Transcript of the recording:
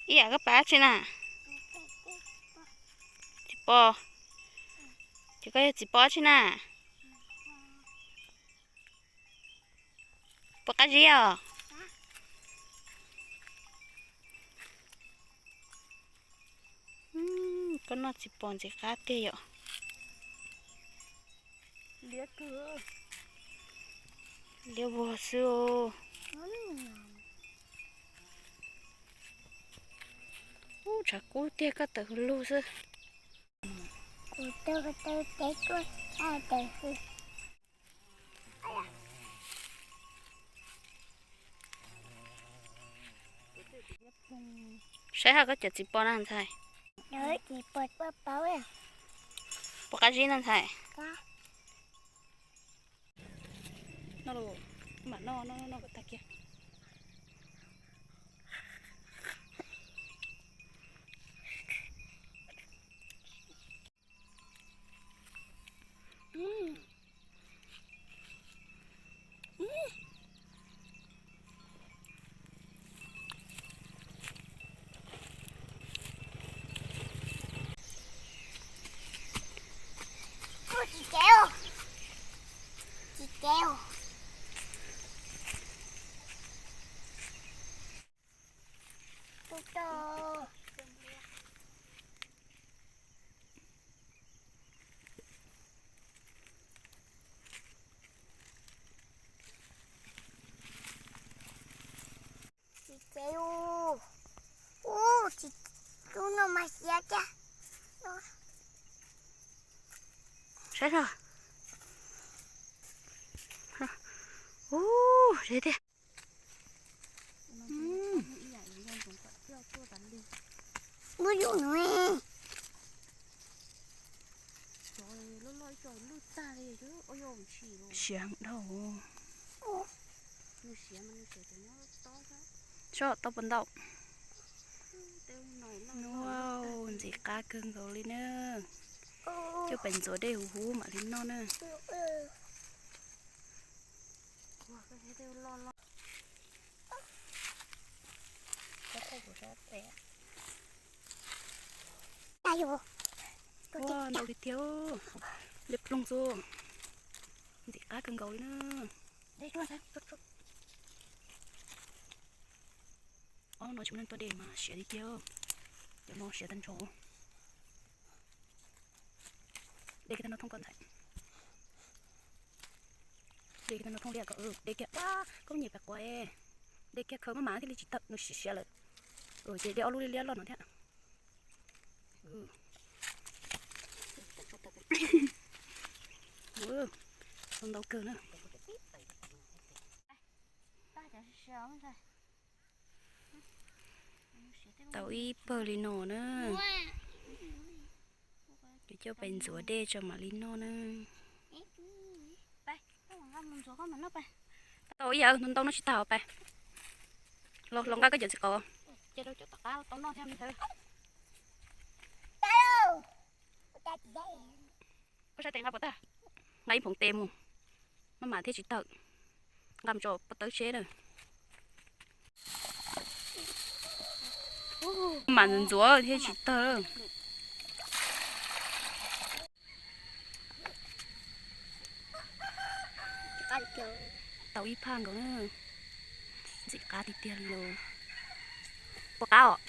Ib yam koj pab tsi na? Txiv pos. Ces koj yog txiv pos tsi na? Puas qab zib os? Koj noj txiv pos ntxim qab tiag yom. Liab vog xwb. Ub, tshav kub tiag, koj tawm hws lug xwb. Saib haj koj cov txiv pos na ntxhais. Puas qab zib na ntxhais? Noj los, mam noj, noj noj kom tag kiag. Tsis tsev u. U, tsis, lub no mas siav tiag. Saib os. U, deb tiag. Muab yus no. Siav dhau. Tso tau puas ntau? Wow, ntxim qab kawg nkaus li na. Coj pais ntxuav dej huv huv mam li noj na. Ua, ntau tiag tiag, liab ploog xwb. Ntxim qab kawg nkaus li na. Ob no tsis muaj neeg tua dej mas siav tiag tiag. Cov no siav tag nrho. De kiag tag nrho thooj koj ntxhais. De kiag tag nrho thooj li ko, de kiag, koj nyem pais quav. De kiag khaws maj mam thiaj li tsis tawm, nws siav siav lawm. Ces de ob lub liab liab loj no thiab. Ntau kawg na. Tau ib pawg li no na. Ces coj pais ntxuav dej tso mam li noj na. Tau ib yam, ntau ntau no tsis tag pais. Los los nqa koj cov txiv qos. Koj saib tes nqa puas tag? Nqa ib phoov tes mus, maj mam thiaj tsis tawm. Nqa mus tso pov tawb tsheb na. Maj mam ntxuav thiaj tsis tawg. Tau ib phaj nkaus na. Ntxim qab tiag tiag li los. Puas qab os?